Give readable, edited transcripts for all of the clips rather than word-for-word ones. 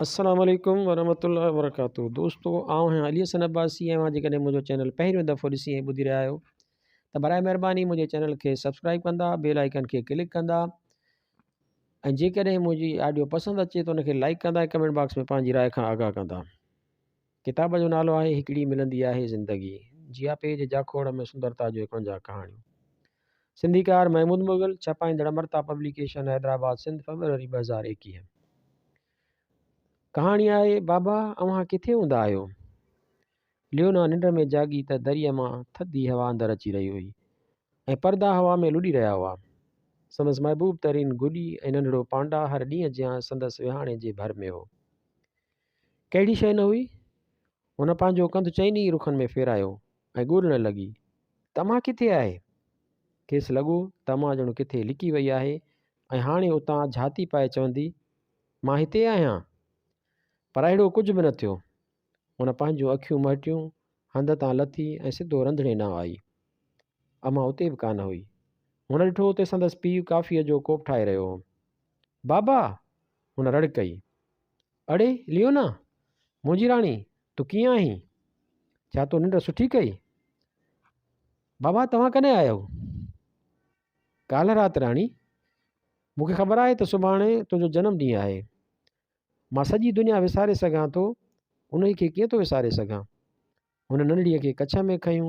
السلام عليڪم ورحمة الله وبرڪاته دوستو آئون آهيان علي حسن عباسي ۽ اوهان جيڪڏهن منهنجو چينل پهريون دفعو ڏسي ۽ ٻڌي رهيا آهيو ته برائي مهرباني منهنجي چينل کي سبسڪرائب ڪندا بيل آئيڪن کي ڪلڪ ڪندا ۽ جيڪڏهن منهنجي آڊيو پسند اچي ته ان کي لائڪ ڪندا ۽ ڪمينٽ باڪس ۾ پنهنجي راء کان آگاهه ڪندا. ڪتاب جو نالو آهي هڪڙي ملندي آهي زندگي، جياپي جي جاکوڙ ۾ سندرتا جو 51 ڪهاڻيون. سنڌيڪار محمود مغل، ڇپائيندڙ امرتا پبليڪيشن حيدرآباد سنڌ فيبروري 2021. ڪهاڻي آهي بابا اوهان ڪٿي هوندا آهيو؟ ليونا ننڊ ۾ جاڳي ته دريء مان ٿڌي هوا اندر اچي رهي هئي ۽ پردا هوا ۾ لڏي رهيا هئا. سندس محبوب ترين گڏي ۽ ننڍڙو پانڊا هر ڏينهن جيان سندس ويهاڻي جي ڀر ۾ هو. ڪهڙي شيء نه هئي؟ هن پنهنجو ڪنڌ چئني ئي رخن ۾ ڦيرايو ۽ ڳولڻ لڳي ته امان ڪٿي آهي؟ کيس لڳو ته امان ڄڻ ڪٿي لڪي وئي آهي ۽ هاڻي اتان جهاتي پائي چوندي، مان هتي آهيان. پر اهڙو ڪجهه به نه ٿيو. هن پنهنجون اکيون مهٽيون، هنڌ تان لٿي ۽ سڌو رنڌڻي ڏانهن آئي. امان اتي به ڪانه هئي. هن ڏٺو اتي سندس پيء ڪافيء جو ڪوپ ٺاهي رهيو هو. بابا! هن رڙ ڪئي. اڙي ليونا! منهنجي راڻي، تون ڪيئن آهين؟ ڇا تو ننڊ سٺي ڪئي؟ بابا توهان ڪڏهن آيؤ؟ ڪالهه رات راڻي. مون کي خبر آهي ته سڀاڻي تنهنجو جنم ڏينهن آهي. مان سڄي دنيا وساري سگهان ٿو، انهي کي ڪيئن ٿو وساري سگهان؟ هن ننڍڙيء کي ڪڇ ۾ کنيو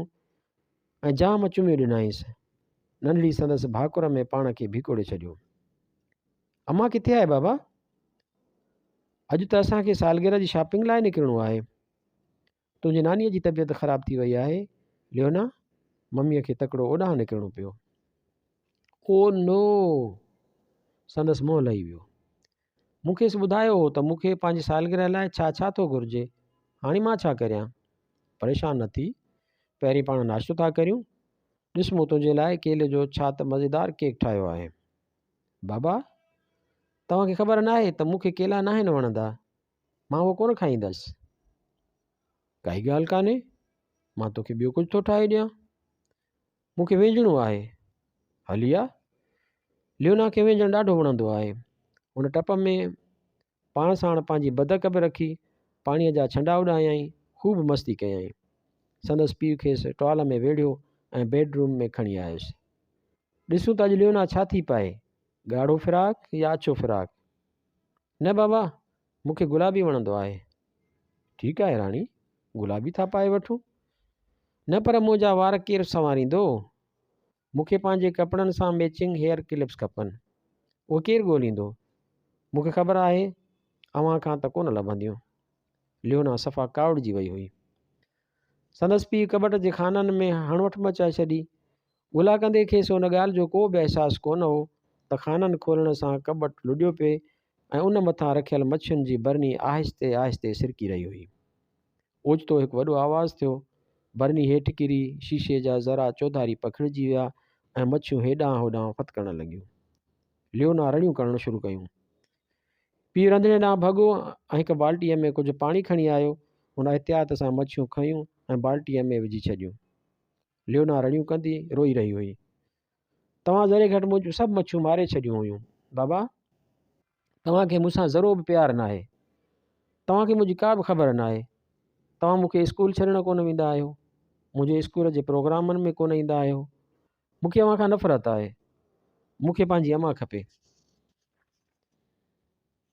۽ جام چميون ڏنائينس. ننڍڙي سندس ڀاڪر ۾ پاڻ کي ڀيڪوڙي ڇڏيو. امان ڪٿي آهي بابا؟ اڄ ته اسان کي سالگرهه جي شاپنگ لاء نڪرڻو آهي. تنهنجي نانيء جي طبيعت خراب ٿي وئي آهي ليونا. مميء کي تڪڙو اوڏانهن نڪرڻو پيو. او نو! سندس منهن لهي ويو. مون کيس ٻڌايو هو ته مون کي پنهنجي سالگرهه لاء ڇا ڇا ٿو گهرجي. هاڻي مان ڇا ڪريان؟ پريشان نه ٿي. پهرين پاڻ ناشتو ٿا ڪريون. ڏس مون تنهنجي لاء ڪيلي جو ڇا ته مزيدار ڪيڪ ٺاهيو آهي. بابا! توهان کي خبر ناهي ته مون کي ڪيلا ناهن وڻندا. مان اهو ڪونه کائيندس. ڪائي ڳالهه ڪانهي. مان توکي ٻيو ڪجهه ٿو ٺاهي ڏيان. مون کي وينجهڻو آهي. هلي آ. ليونا کي وينجهڻ ڏاڍو وڻندو آهي. هن ٽپ ۾ پاڻ ساڻ پنهنجي بدڪ به رکي، پاڻيء جا ڇنڊا اڏايائين، خوب مستي ڪيائين. سندس پيء کيس ٽوال ۾ ويڙهيو ۽ بيڊ روم ۾ کڻي آيس. ڏسون ته اڄ ليونا ڇا ٿي پائي، ڳاڙهو فراڪ يا اڇو فراڪ؟ نه بابا، مون کي گلابي وڻندو آهي. ٺيڪ آهي راڻي، گلابي ٿا پائي وٺون. نه پر منهنجا وار ڪير سنواريندو؟ مون کي پنهنجي ڪپڙن سان ميچنگ هيئر ڪلپس کپن. اهي ڪير ڳوليندو؟ مون کي خبر آهي اوهان کان ته ڪونه لڀنديون. ليونا صفا ڪاوڙجي وئي هئي. سندس پيء ڪٻٽ جي خانن ۾ هڻ وٺ مچائي ڇڏي. ڳولا ڪندي کيس ان ڳالهه جو ڪو به احساس ڪونه هو ته خانن کولڻ سان ڪٻٽ لڏيو پئي ۽ ان مٿان رکيل مڇين جي برني آهستي آهستي سرڪي رهي هئي. اوچتو هڪ وڏو آواز ٿيو. برني هيٺ ڪري، شيشي جا ذرا چوڌاري پکڙجي ويا ۽ مڇيون هيڏانهن هوڏانهن ڦٿڪڻ لڳيون. ليونا رڙيون ڪرڻ شروع ڪيون. پيء رنڌڻي ڏانهن ڀڳو ۽ هڪ بالٽيء ۾ ڪجهه پاڻي کڻي آيو. هن احتياط سان مڇيون کنيون ۽ بالٽيء ۾ وجهي ڇڏيون. ليونا رڙيون ڪندي روئي رهي هئي. توهان ذري گهٽ منهنجون سڀ مڇيون ماري ڇڏيون هيون، بابا! توهان کي مون سان ذرو به پيار ناهي. توهان کي منهنجي ڪا به خبر ناهي. توهان مون کي اسڪول ڇڏڻ ڪونه ويندا آهيو. منهنجي اسڪول جي پروگرامن ۾ ڪونه ايندا آهيو. مون کي اوهان کان نفرت آهي. مون کي پنهنجي امان کپي.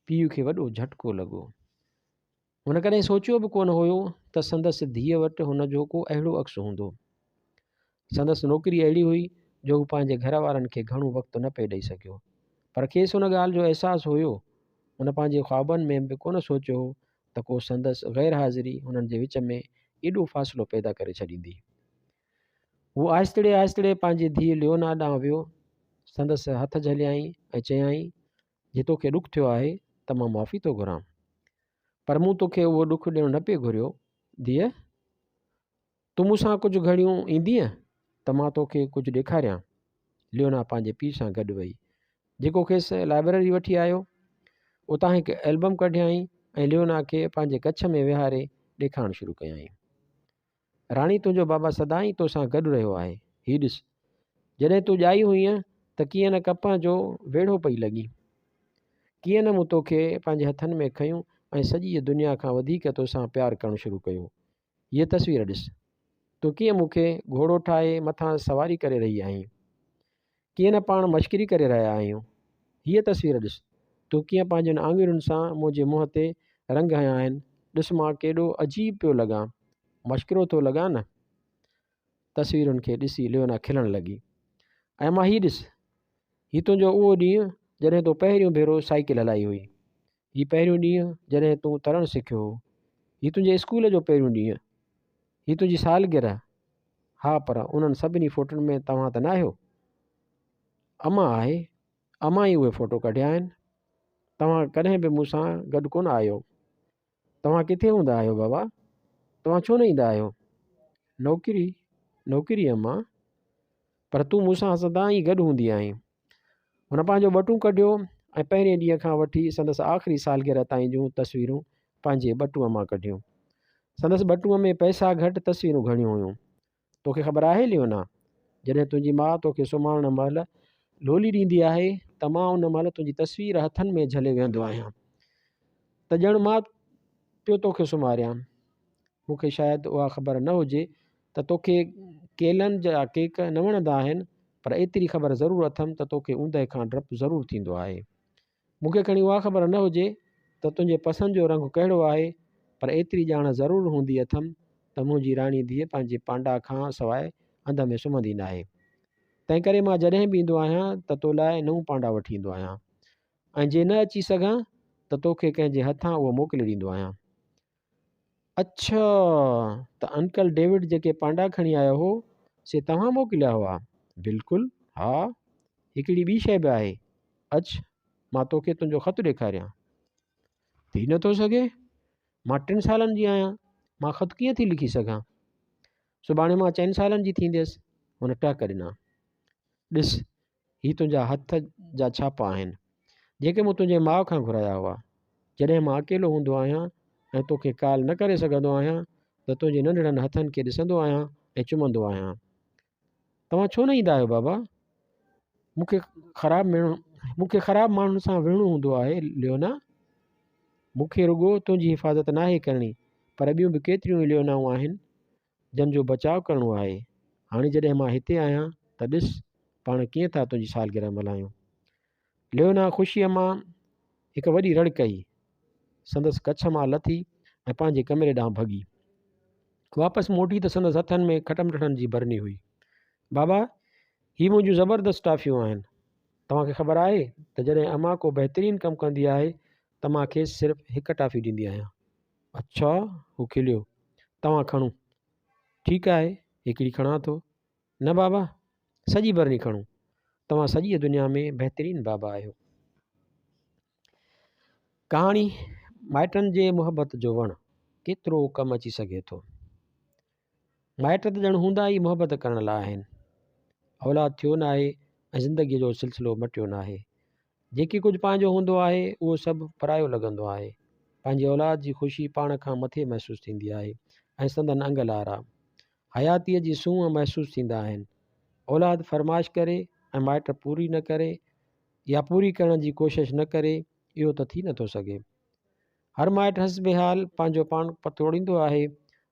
پيء کي وڏو جهٽڪو لڳو. هن ڪڏهن سوچيو به ڪونه هيو ته سندس ڌيء وٽ هن جو ڪو اهڙو عڪس هوندو. سندس نوڪري اهڙي هئي جو هو پنهنجي گهر وارن کي گهڻو وقت نه پئي ڏئي سگهيو. پر کيس ان ڳالهه جو احساس هيو. هن پنهنجي خوابن ۾ به ڪونه سوچيو هو ته ڪو سندس غير حاضري هنن جي وچ ۾ ايڏو فاصلو پيدا ڪري ڇڏيندي. هو آهستڙي آهستڙي پنهنجي ڌيء ليونا ڏانهن ويو. سندس هٿ جهليائين ۽ چيائين، جي توکي ڏک ٿيو آهي ته مان معافي ٿو گهران. پر مون توکي اهو ڏک ڏيڻ نه پئي گهريو. ڌيء! تون مون سان ڪجهه گهڙيون ايندينء ته مان توکي ڪجهه ڏيکاريان. ليونا پنهنجي پيء سان گڏ وئي، جيڪو کيس لائبريري وٺي آيو. اتان هڪ البم ڪڍيائين ۽ ليونا کي پنهنجي ڪڇ ۾ ويهاري ڏيکارڻ شروع ڪيائين. راڻي تنهنجو بابا سدائين توسان گڏ رهيو آهي. هي ڏس، جڏهن تون ڄائي هئينء ته ڪيئن نه ڪپهه جو ويڙهو پئي لڳين. ڪيئن نه مون توکي پنهنجي هٿن ۾ کنيو ۽ سڄيء دنيا کان وڌيڪ توسان پيار ڪرڻ شروع ڪيو. هيء تصوير ڏس. تون ڪيئن مون کي گهوڙو ٺاهي مٿانئس سواري ڪري رهي آهين. ڪيئن نه پاڻ مشڪري ڪري رهيا آهيون. هيء تصوير ڏس. تون ڪيئن پنهنجين آڱرين سان منهنجي منهن تي رنگ هنيا آهن. ڏس مان ڪيڏو عجيب پيو لڳان. مشڪرو ٿو لڳان نه؟ تصويرن کي ڏسي ليونا کلڻ لڳي. ۽ مان هي ڏس. هي تنهنجو اهو ڏينهن جڏهن تو پهريون ڀيرو سائيڪل هلائي هئي. هي پهريون ڏينهن جڏهن تون ترڻ سکيو هو. هي تنهنجي اسڪول جو پهريون ڏينهن. هي تنهنجي سالگرهه. ها پر انهن سڀني فوٽن ۾ توهان ته ناهيو. امان آهي. امان ئي اهي فوٽو ڪڍيا آهن. توهان ڪڏهن به مون سان گڏ ڪونه آيو. توهان ڪٿي هوندا آهيو بابا؟ توهان ڇو نه ايندا آهيو؟ نوڪري، نوڪري امان. پر تون مون سان سدائين گڏ هوندي آهين. هن پنهنجو ٻٽون ڪڍيو ۽ پهرين ڏينهن کان وٺي سندس آخري سالگرهه تائين جون تصويرون پنهنجي ٻٽونء مان ڪڍيون. سندس ٻٽونء ۾ پئسا گهٽ تصويرون گهڻيون هيون. توکي خبر آهي ليونا! جڏهن تنهنجي ماء توکي سمهارڻ مهل لولي ڏيندي آهي ته مان ان مهل تنهنجي تصوير هٿن ۾ جهلي ويهندو آهيان ته ڄڻ مان پيو توکي سمهاريان. مون کي شايد اها خبر نه هجي ته توکي ڪيلن جا ڪيڪ نه وڻندا آهن پر ايتري خبر ضرور اٿم ته توکي اوندهه کان ڊپ ضرور ٿيندو آهي. مون کي کڻي اها خبر نه هجي ته تنهنجي پسند جو رنگ ڪهڙو آهي پر ايتري ڄاڻ ضرور هوندي اٿم ته منهنجي راڻي ڌيء پنهنجي پانڊا کان سواء هنڌ ۾ سمهندي ناهي. تنهنڪري مان جڏهن به ايندو آهيان ته تو لاء نئون پانڊا وٺي ايندو آهيان ۽ جي نه اچي سگهان ته توکي ڪنهن جي هٿان اهو موڪلي ڏيندو آهيان. اڇا! ته انڪل ڊيوڊ جيڪي پانڊا کڻي آيو هو، سي توهان موڪليا هئا؟ بلڪل، ها. هڪڙي ٻي شيء به آهي. اچ، مان توکي تنهنجو خط ڏيکاريان. ٿي نٿو سگهي. مان ٽن سالن جي آهيان. مان خط ڪيئن ٿي لکي سگهان؟ سڀاڻي مان چئن سالن جي ٿينديس. هن ٽهڪ ڏنا. ڏس، هي تنهنجا هٿ جا ڇاپا آهن، جيڪي مون تنهنجي ماء کان گهرايا هئا. جڏهن مان اڪيلو هوندو آهيان ۽ توکي ڪال نه ڪري سگهندو آهيان ته تنهنجي ننڍڙن هٿن کي ڏسندو آهيان ۽ چمندو آهيان. توهان ڇو نه ايندا آهيو بابا؟ مون کي خراب مون کي خراب ماڻهن سان وڙهڻو هوندو آهي ليونا. مون کي رڳو تنهنجي حفاظت ناهي ڪرڻي پر ٻيون به ڪيتريون ئي ليونائون آهن جن جو بچاء ڪرڻو آهي. هاڻي جڏهن مان هتي آهيان ته ڏس پاڻ ڪيئن ٿا تنهنجي سالگرهه ملهايون. ليونا خوشيء مان هڪ وڏي رڙ ڪئي. سندس ڪڇ مان لٿي ۽ پنهنجي ڪمري ڏانهن ڀڳي. واپس موٽي ته سندس هٿن ۾ کٽمٺڙن جي برني هئي. بابا، هي منهنجون زبردست ٽافيون آهن. توهان کي خبر آهي ته جڏهن امان ڪو بهترين ڪم ڪندي آهي ته مان کيس صرف هڪ ٽافي ڏيندي آهيان. اڇا! هو کليو. توهان کڻو. ٺيڪ آهي، هڪڙي کڻان ٿو. نه بابا، سڄي برني کڻو. توهان سڄيء دنيا ۾ بهترين بابا آهيو. ڪهاڻي، مائٽن جي محبت جو وڻ ڪيترو ڪم اچي سگهي ٿو. مائٽ ته ڄڻ هوندا ئي محبت ڪرڻ لاء آهن. اولاد ٿيو ناهي ۽ زندگيء جو سلسلو مٽيو ناهي. جيڪي ڪجهه پنهنجو هوندو آهي، اهو سڀ پرايو لڳندو آهي. پنهنجي اولاد جي خوشي پاڻ کان مٿي محسوس ٿيندي آهي ۽ سندن انگ لارا، حياتيء جي سونهن محسوس ٿيندا آهن. اولاد فرمائش ڪري ۽ مائٽ پوري نه ڪري يا پوري ڪرڻ جي ڪوشش نه ڪري، اهو ته ٿي نٿو سگهي. هر مائٽ حسب حال پنهنجو پاڻ پتوڙيندو آهي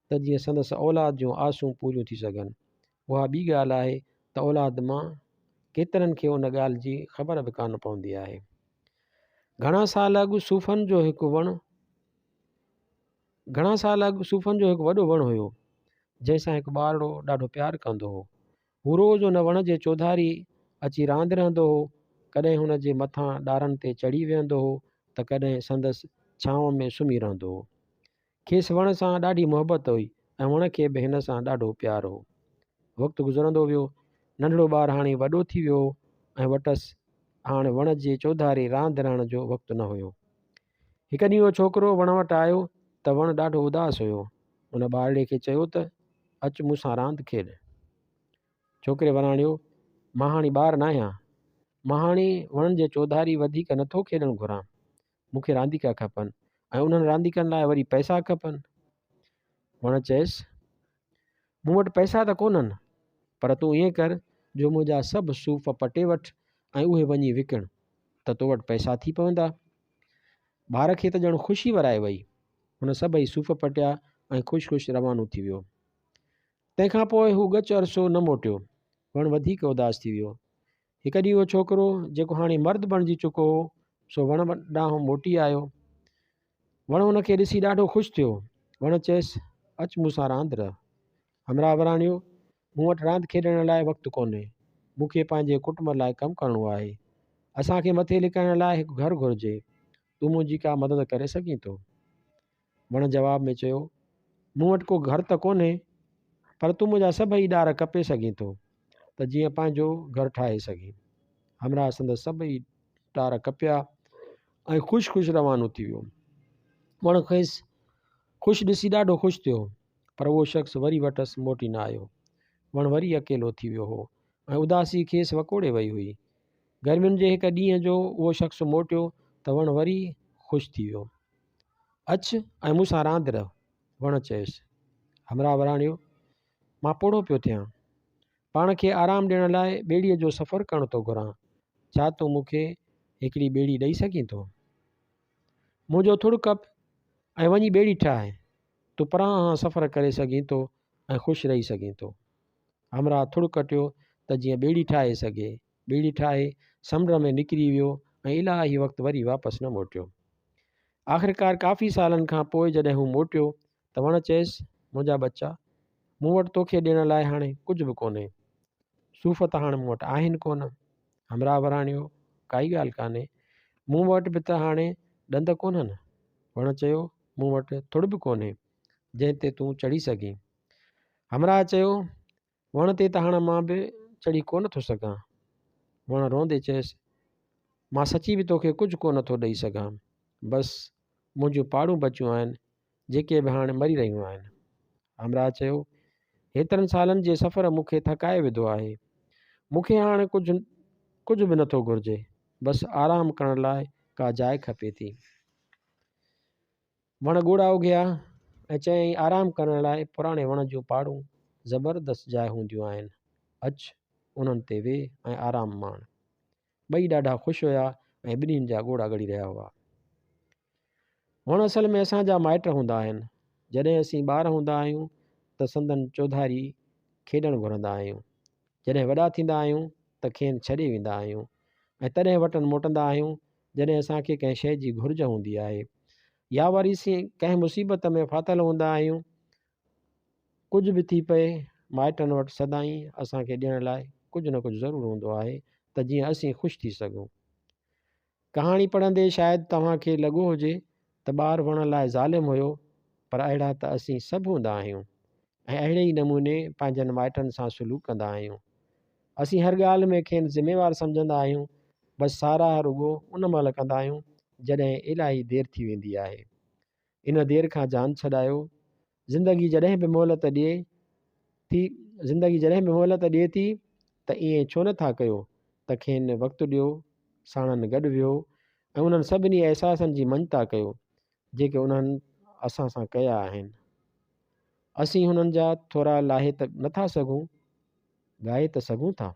ته جيئن سندس اولاد جون آسون پوريون ٿي سگهن. اها ٻي ڳالهه آهي ته اولاد مان ڪيترن کي ان ڳالهه جي خبر به ڪانه پوندي آهي. گهڻا سال اڳ صوفن جو هڪ وڻ گهڻا سال اڳ صوفن جو هڪ وڏو وڻ هيو، جنهن سان هڪ ٻارڙو ڏاڍو پيار ڪندو هو. هو روز ان وڻ جي چوڌاري اچي راند رهندو هو. ڪڏهن هن جي مٿان ڏارن تي چڙهي ويهندو هو ته ڪڏهن سندس ڇانو ۾ سمهي رهندو هو. کيس وڻ سان ڏاڍي محبت هئي ۽ وڻ کي به هن سان ڏاڍو پيار هو. وقت گذرندو ويو. ننڍڙو ٻار هاڻي وڏو ٿي ويو هو ۽ وٽس هاڻ وڻ جي چوڌاري راند رهڻ جو وقت نه هيو. هڪ ڏينهن اهو ڇوڪرو وڻ وٽ آيو ته وڻ ڏاڍو اداس هيو. ان ٻارڙي کي چيو ته، اچ مون سان راند کيڏ. ڇوڪري وراڻيو، مان هاڻي ٻار ناهيان. مان هاڻي وڻن جي چوڌاري وڌيڪ نٿو کيڏڻ گهران. مون کي رانديڪا کپن ۽ انهن رانديڪن لاء وري پئسا کپن. وڻ چيس، مون وٽ پئسا ته ڪونهن، پر تون ائين ڪر جو منهنجا سڀ صوف پٽي وٺ ۽ اهي وڃي وڪڻ ته تو وٽ پئسا ٿي پوندا. ٻار کي ته ڄڻ خوشي ورائي وئي. هن سڀئي صوف پٽيا ۽ خوش خوش روانو ٿي ويو. تنهن کان پوء هو ڳچ عرصو نه موٽيو. وڻ وڌيڪ اداس ٿي ويو. هڪ ڏينهن اهو ڇوڪرو، جيڪو هاڻي مرد بڻجي چڪو هو، سو وڻ ڏانهن موٽي آيو. وڻ هن کي ڏسي ڏاڍو خوش ٿيو. وڻ چيس، اچ مون سان راند رهه. همراهه وراڻيو، مون وٽ راند کيڏڻ لاء وقت ڪونهي. مون کي پنهنجي ڪٽنب لاء ڪم ڪرڻو آهي. اسان کي مٿي لڪائڻ لاء هڪ گهر گهرجي. تون منهنجي ڪا مدد ڪري سگهين ٿو؟ وڻ جواب ۾ چيو، مون وٽ ڪو گهر ته ڪونهي، پر تون منهنجا سڀئي ڏار ڪپي سگهين ٿو ته جيئن پنهنجو گهر ٺاهي سگهين. همراهه سندس سڀئي ڏار ڪپيا ۽ خوش خوش روانو ٿي ويو. وڻ کيس خوش ڏسي ڏاڍو خوش ٿيو. پر اهو شخص وري وٽس موٽي نه آيو. وڻ وري اڪيلو ٿي ويو هو ۽ اداسي کيس وڪوڙي وئي هئي. گرمين جي هڪ ڏينهن جو اهو شخص موٽيو ته وڻ وري خوش ٿي ويو. اچ ۽ مون سان راند رهه. وڻ چيس. همراهه وراڻيو، مان پوڙهو پيو ٿيان. پاڻ کي آرام ڏيڻ لاء ٻيڙيء جو سفر ڪرڻ ٿو گهران. ڇا تون مون کي هڪڙي ٻيڙي ڏئي سگهين ٿو؟ منهنجو ٿڙ ڪپ ۽ وڃي ٻيڙي ٺاهه. تون پرانهان سفر ڪري سگهين ٿو ۽ خوش رهي سگهين ٿو. همراهه ٿڙ ڪٽيو ته جيئن ٻيڙي ٺاهي سگهي. ٻيڙي ٺاهي سمنڊ ۾ نڪري ويو ۽ الاهي وقت وري واپس نه موٽيو. آخرڪار ڪافي سالن کان پوء جڏهن هو موٽيو ته وڻ چيس، منهنجا ٻچا! مون وٽ توکي ڏيڻ لاء هاڻي ڪجهه به ڪونهي. صوف ته هاڻي مون وٽ آهن ڪونه. همراهه وراڻيو، ڪائي ڳالهه ڪانهي. مون وٽ به ته هاڻي ڏند ڪونهن. وڻ چيو، مون وٽ ٿڙ به ڪونهي، جنهن تي تون چڙهي سگهين. همراهه چيو، وڻ تي ته هاڻ مان به چڙهي ڪونه ٿو سگهان. وڻ روئندي چيس، مان سچي به توکي ڪجهه ڪونه ٿو ڏئي سگهان. بس منهنجون پاڙون بچيون آهن، جيڪي به هاڻ مري رهيون آهن. همراهه چيو، هيترن سالن جي سفر مون کي ٿڪائي وڌو آهي. مون کي هاڻ ڪجهه ڪجهه به نٿو گهرجي. بس آرام ڪرڻ لاء ڪا جاء کپي ٿي. وڻ ڳوڙها اگهيا ۽ چيائين، آرام ڪرڻ لاء پراڻي وڻ جون پاڙون زبردست جاء هونديون آهن. اچ، انهن تي ويهه ۽ آرام ماڻ. ٻئي ڏاڍا خوش هيا ۽ ٻنهين جا ڳوڙها ڳڙي رهيا هئا. وڻ اصل ۾ اسان جا مائٽ هوندا آهن. جڏهن اسين ٻار هوندا آهيون ته سندن چوڌاري کيڏڻ گهرندا آهيون. جڏهن وڏا ٿيندا آهيون ته کين ڇڏي ويندا آهيون ۽ تڏهن وٽن موٽندا آهيون جڏهن اسان کي ڪنهن شيء جي گهرج هوندي آهي يا وري اسين ڪنهن مصيبت ۾ ڦاٿل هوندا آهيون. ڪجهه به ٿي پئي مائٽن وٽ سدائين اسان کي ڏيڻ لاء ڪجهه نه ڪجهه ضرور هوندو آهي ته جيئن اسين خوش ٿي سگهون. ڪهاڻي پڙهندي شايد توهان کي لڳو هجي ته ٻار وڻ لاء ظالم هيو پر اهڙا ته اسين سڀ هوندا آهيون ۽ اهڙي ئي نموني پنهنجن مائٽن سان سلوڪ ڪندا آهيون. اسين هر ڳالهه ۾ کين ذميوار سمجهندا آهيون بس ساراهه رڳو ان مهل ڪندا آهيون جڏهن الاهي دير ٿي ويندي آهي. ان دير کان جان ڇڏايو. زندگي جڏهن به مهلت ڏئي ٿي زندگي جڏهن به مهلت ڏئي ٿي ته ائين ڇو نه ٿا ڪيو ته کين وقت ڏيو، ساڻن گڏ ويهو ۽ انهن سڀني احساسن جي مڃتا ڪيو جيڪي انهن اسان سان ڪيا آهن. اسين هنن جا ٿورا لاهي ته نه ٿا سگهون، ڳائي ته سگهون ٿا.